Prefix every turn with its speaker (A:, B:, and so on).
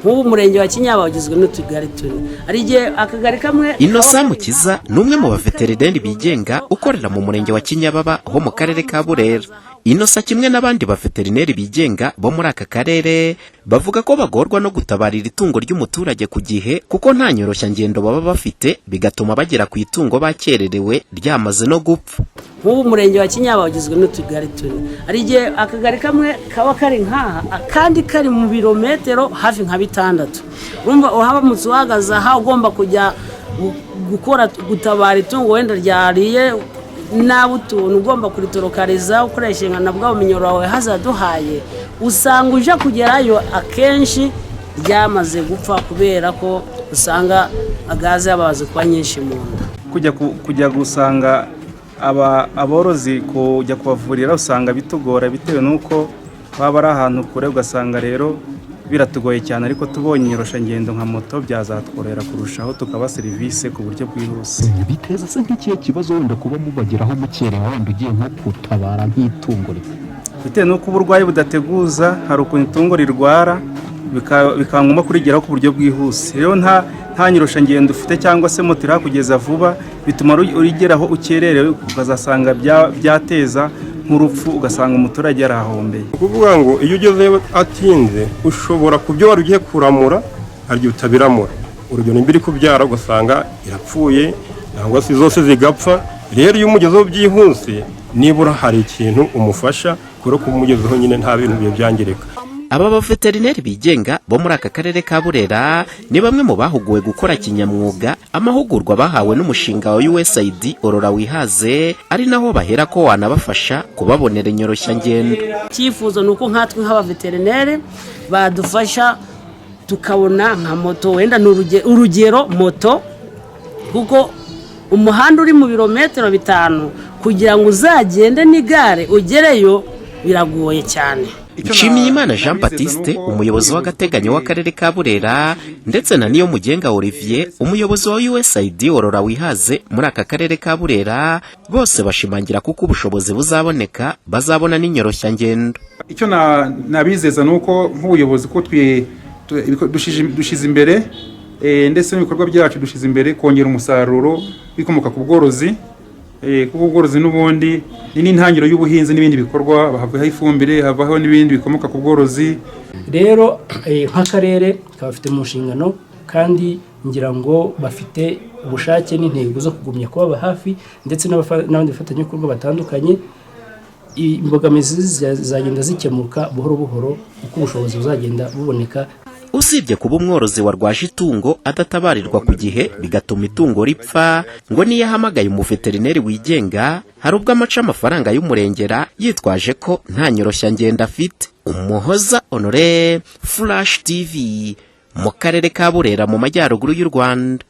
A: Nk'ubu umurenge wa Kinyababa ugizwe n'utugari tune. Hari igihe akagari kamwe.
B: Innocent Mukiza ni umwe mu baveterineri bigenga ukorera mu murenge wa Kinyababa ho mu karere ka Burera. Innocent kimwe n'abandi baveterineri bigenga bo muri aka karere bavuga ko bagorwa no gutabarira itungo ry'umuturage ku gihe, kuko nta nyoroshyangendo baba bafite, bigatuma bagera ku itungo bakererewe ryamaze no gupfa.
A: Nk'ubu umurenge wa Kinyababa ugizwe n'utugari tune. Hari igihe akagari kamwe kaba kari nk'aha, akandi kari mu birometero hafi nka 6. Urumva uhabamutse uhagaze aha, ugomba kujya gukora gutabara itungo wenda ryariye nabi utuntu, ugomba kuritorokariza ukoresheje nka bwa bumenyi wawe hazaduhaye, usanga uje kugerayo akenshi ryamaze gupfa, kubera ko usanga gaze yamaze kuba nyinshi mu nda.
C: Kujya gusanga aborozi, kujya kubavurira, usanga bitugora bitewe n'uko baba ari ahantu kure, ugasanga rero biratugoye cyane. Ariko tubonye inyoroshyangendo nka moto byazatworohera kurushaho, tukaba serivisi ku buryo bwihuse.
D: Biteza se nk'ikihe kibazo wenda kuba mubageraho mukerewe, wenda ugiye nko gutabara nk'itungo?
C: Bitewe n'uko uburwayi budateguza, hari ukuntu itungo rirwara bikaba ngombwa kurigeraho ku buryo bwihuse. Rero nta nyoroshyangendo ufite cyangwa se moto irahakugeza vuba, bituma urigeraho ukererewe, ukazasanga byateza nk'urupfu, ugasanga umuturage yarahombeye.
E: Ni ukuvuga ngo iyo ugezeyo atinze, ushobora ku byo wari ugiye kuramura hari igihe utabiramura. Urugero, nimba iri kubyara ugasanga irapfuye, cyangwa se zose zigapfa. Rero iyo umugezeho byihuse, nibura hari ikintu umufasha, kubera ko umugezeho nyine nta bintu biba byangirika.
B: Aba baveterineri bigenga bo muri aka karere ka Burera ni bamwe mu bahuguwe gukora kinyamwuga, amahugurwa bahawe n'umushinga wa USAID Orora Wihaze, ari naho bahera ko wanabafasha kubabonera inyoroshyangendo.
A: Icyifuzo ni uko nkatwe nk'abaveterineri badufasha tukabona nka moto, wenda ni urugero moto, kuko umuhanda uri mu birometero 5, kugira ngo uzagende n'igare ugereyo biragoye cyane.
B: Nshimiyimana Jean Baptiste, umuyobozi w'agateganyo w'akarere ka Burera, ndetse na Niyomugenga Olivier, umuyobozi wa USAID Orora Wihaze muri aka karere ka Burera, bose bashimangira kuko ubushobozi buzaboneka bazabona n'inyoroshyangendo.
F: Icyo nabizeza ni uko nk'ubuyobozi ko dushize imbere, ndetse n'ibikorwa byacu dushize imbere kongera umusaruro w'ibikomoka ku bworozi, kuko ubworozi n'ubundi ni n'intangiriro y'ubuhinzi n'ibindi bikorwa. Havaho ifumbire, havaho n'ibindi bikomoka ku bworozi.
G: Rero nk'akarere kabafite mu nshingano, kandi ngira ngo bafite ubushake n'intego zo kugumya kubaba hafi, ndetse n'abandi bafatanyabikorwa batandukanye. Imbogamizi zizagenda zikemuka buhoro buhoro uko ubushobozi buzagenda buboneka.
B: Usibye kuba umworozi warwaje itungo adatabarirwa ku gihe bigatuma itungo ripfa, ngo niyo ahamagaye umuveterineri wigenga hari ubwo amaca amafaranga y'umurengera yitwaje ko nta nyoroshyangendo afite. Umuhoza Honore, Flash TV, mu karere ka Burera mu majyaruguru y'u Rwanda.